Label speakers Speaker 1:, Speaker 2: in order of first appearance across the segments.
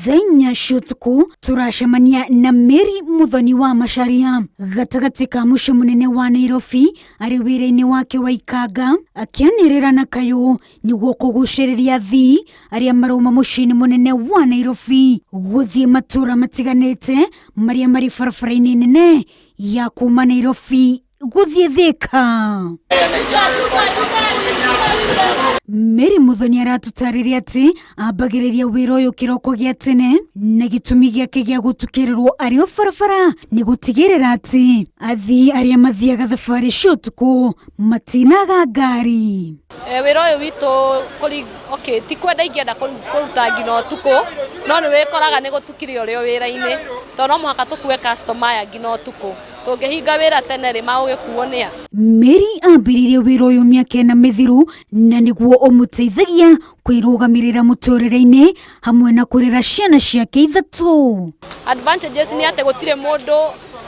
Speaker 1: Thaa 4 cia ũtukũ tũracemania na Mary Muthoni wa Macharia gatagatĩ ka mũciĩ mũnene wa Nairobi arĩ wĩra-inĩ wake wa ikanga akĩanĩrĩra na kayũ nĩguo kũgucĩrĩria athii arĩa marauma mũciĩ-inĩ mũnene wa Nairobi gũthiĩ matũũra matiganĩte marĩa marĩ barabara-inĩ nene ya kuma Nairobi gũthiĩ Thika. Mary Muthoni aratũtarĩria atĩ ambagĩrĩria wĩra ũyũ kĩroko gĩa tene na gĩtũmi gĩake gĩa gũtukĩrĩrwo arĩ o barabara nĩ gũtigĩrĩra atĩ athii arĩa mathiaga thabarĩ cia ũtukũ matinaga ngari.
Speaker 2: Wĩra ũyũ witũ okay, ti kwenda ingĩenda kũruta nginya ũtukũ, no nĩ wĩkoraga nĩ gũtukire ũrĩ o wĩra-inĩ, tondũ no mũhaka tũkue customer aya nginya ũtukũ. Tũngĩhinga wĩra tene rĩ, magũgĩkuo nĩ a?
Speaker 1: Mary ambĩrĩirie wĩra ũyũ mĩaka 4 mĩthiru na nĩguo ũmũteithagia kwĩrũgamĩrĩra mũtũrĩre-inĩ hamwe na kũrera ciana ciake 3.
Speaker 2: Advantages nĩ atĩ gũtirĩ mũndũ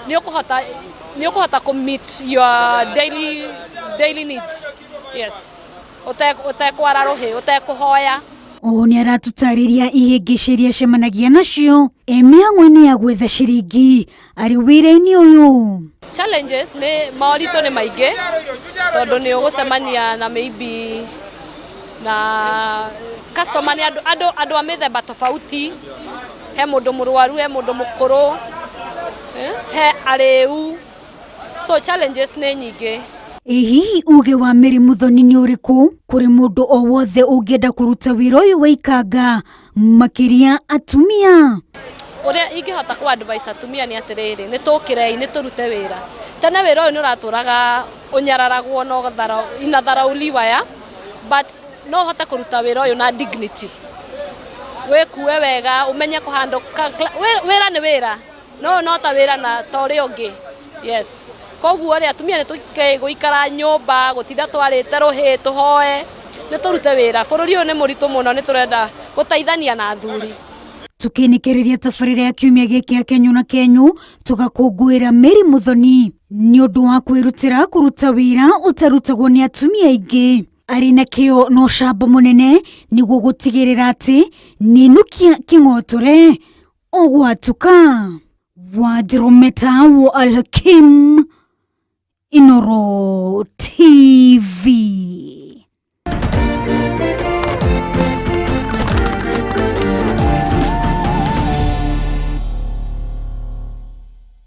Speaker 2: nĩ ũkũhota nĩ ũkũhota kũ meet your daily needs, yes, ũtekwara rũhĩ, ũtekũhoya.
Speaker 1: Oho nĩ aratũtarĩria ihĩngĩca iria acemanagia nacio e mĩhang'o-inĩ ya gwetha ciringi arĩ wĩra-inĩ ũyũ.
Speaker 2: Challenges nĩ moritũ nĩ maingĩ tondũ nĩ ũgũcemania na maybe na customer nĩ andũ a mĩthemba tofauti, he mũndũ mũrwaru, he mũndũ mũkũrũ, he arĩu, so challenges nĩ nyingĩ.
Speaker 1: Ĩ hihi uge wa Mary Muthoni nĩ ũrĩkũ kũrĩ mũndũ o wothe ũngĩenda kũruta wĩra ũyũ wa ikanga makĩria atumia?
Speaker 2: Ũrĩa ingĩhota kũ advise atumia nĩ atĩrĩrĩ, nĩ tũkĩrei, nĩ tũrute wĩra. Tene wĩra ũyũ nĩ ũratũraga ũnyararagwo na inatharauliwa ya, but no ũhote kũruta wĩra ũyũ na dignity. Wĩkue wega, ũmenye kũhandle wĩra nĩ wĩra, no no ta wĩra na ta ũrĩa ũngĩ. Yes. Koguo rĩ, atumia nĩ tũtige gũikara nyũmba, gũtinda twarĩte rũhĩ, tũhoe, nĩ tũrute wĩra. Bũrũri ũyũ nĩ mũritũ mũno, nĩ tũrenda gũteithania na athuri.
Speaker 1: Tũkĩnĩkĩrĩria tabarĩra ya kiumia gĩkĩ ya Kenyũ na Kenyũ, tũgakũngũĩra Mary Muthoni nĩ ũndũ wa kwĩrutĩra kũruta wĩra ũtarutagwo nĩ atumia aingĩ. Arĩ na kĩyo na ũcamba mũnene nĩguo gũtigĩrĩra atĩ nĩnukia kĩng'otore ogwatuka. Wanjirũ Meta wa Alhakim, Inooro TV.